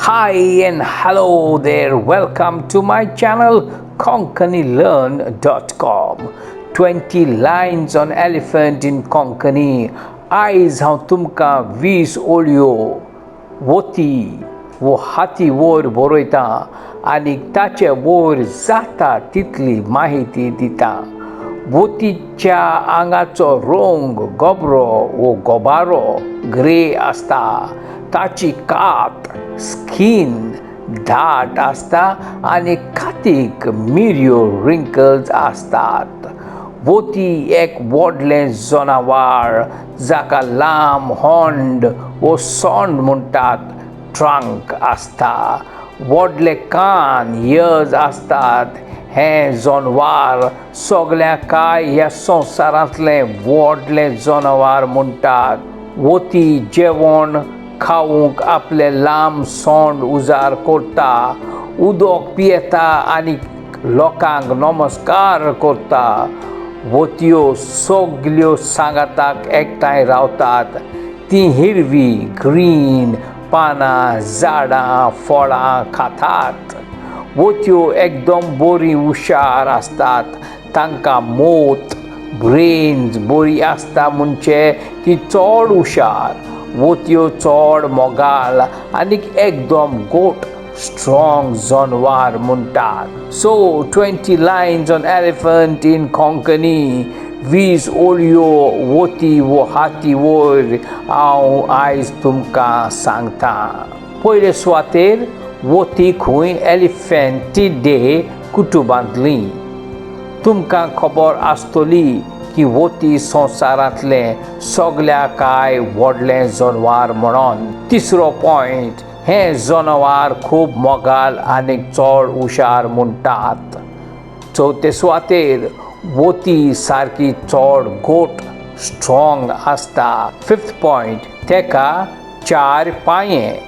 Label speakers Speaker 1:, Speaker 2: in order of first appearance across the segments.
Speaker 1: Hi and hello there. Welcome to my channel konkanilearn.com. 20 lines on elephant in Konkani. आयज हांव तुमकां 20 ओळयो वोती वो हाती वयर बरयतां आनी ताचे वयर जाता तितली माहिती दिता. वोतीच्या आंगाचो रंग गोबरो वो गोबारो ग्रे आसता. ताची कात स्कीन दाट आसता आनी कातीक मिरयो रिंकल्स आसतात. वोती एक व्हडलें जनावर जाका लांब होंड वो सोंड म्हणटात ट्रंक आसता. व्हडले कान इयर्स आसतात. हें जनवार सगळ्या काय ह्या संवसारांतलें व्हडलें जनावर म्हणटात. वोती जेवण खावंक आपलें लांब सोंड उजार करता, उदक पियेता आनी लोकांक नमस्कार करता. वोतयो सगल्यो सांगाताक एकठांय रावतात. ती हिरवी ग्रीन पानां, झाडां, फळां खातात. वोतयो एकदम बरी हुशार आसतात. तांकां मोत ब्रेन्स बरी आसता, म्हणजे ती चड हुशार. वोतयो चड मोगाल आनी एकदम गोट स्ट्रॉंग जनवार म्हणटात. So 20 lines on elephant in Konkani, 20 ओळयो वोती वो हाती वयर हांव आयज तुमकां सांगता. पयले सुवातेर, वोती खंय एलिफेंटिडे कुटुंबांतली. तुमकां खबर आसतली की वोती संवसारांतलें सगल्या काय व्हडलें जनवार म्हणून. तिसरो पॉयंट, हें जनावर खूब मोगाल आनी चड हुशार म्हणटात. चवथे सुवातेर, वोती सारकी चड गोट स्ट्रॉंग आसता. फिफ्थ पॉयंट, तेका चार पांये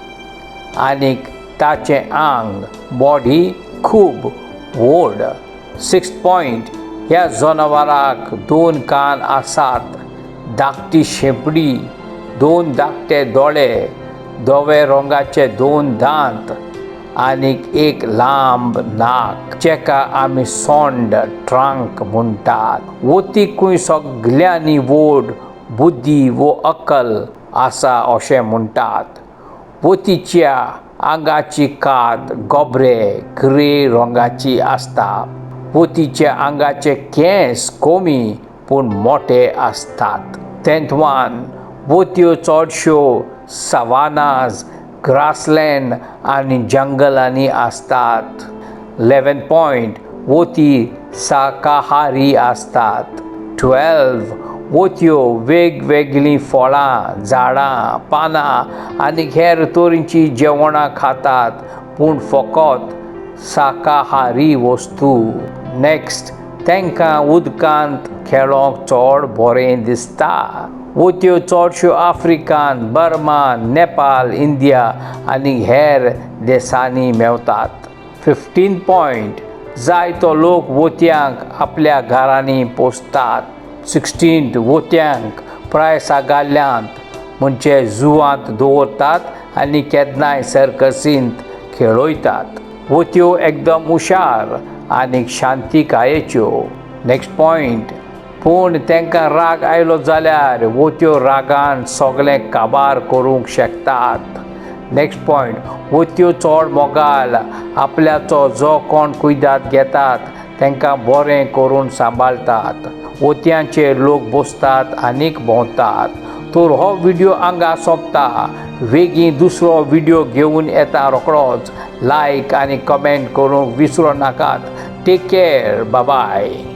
Speaker 1: आनीक ताचें आंग बॉडी खूब व्हड. सिक्स्थ पॉयंट, ह्या जनावराक दोन कान आसात, धाकटी शेंपडी, दोन धाकटे दोळे, धवे रंगाचे दोन दांत आनीक एक लांब नाक जेका आमी सोंड ट्रंक म्हणटात. वोतीकूय सगल्यांनी व्हड बुद्धी वो अक्कल आसा अशें म्हणटात. वोतीच्या आंगाची कात गोबरे ग्रे रंगाची आसता. वोतीच्या आंगाचे केंस कमी पूण मोटे आसतात. टेंथ वन, वोतयो चडश्यो सवानाज, ग्रासलँड आनी जंगलांनी आसतात. 11 पॉयंट, वोती शाकाहारी आसतात. 12, वोतयो वेगवेगळीं फळां, झाडां, पानां आनी हेर तरेचीं जेवणां खातात, पूण फकत शाकाहारी वस्तू. नेक्स्ट, तांकां उदकांत खेळोंक चड बरें दिसता. वोतयो चडश्यो आफ्रिकान, बर्मा, नेपाळ, इंडिया आनी हेर देशांनी मेवतात. 15 पॉयंट, जायतो लोक वोतयांक आपल्या घरांनी पोसतात. 16, वोतयांक प्रायसागाल्यांत म्हणजे जुवांत दवरतात आनी केन्नाय सर्कसींत खेळयतात. वोतयो एकदम हुशार आनी शांतिकायेच्यो. नेक्स्ट पॉयंट, पूण तांकां राग आयलो जाल्यार वोतयो रागान सगळें काबार करूंक शकतात. नेक्स्ट पॉयंट, वोतयो चड मोगाल. आपल्याचो जो कोण कुयदाद घेतात तांकां बरें करून सांबाळटात. वोतयांचेर लोक बसतात आनीक भोंवतात. तर हो व्हिडियो हांगा सोंपता. वेगीं दुसरो व्हिडियो घेवन येता रोखडोच. लायक आनी कमेंट करूंक विसरूं नाकात. Take care, bye.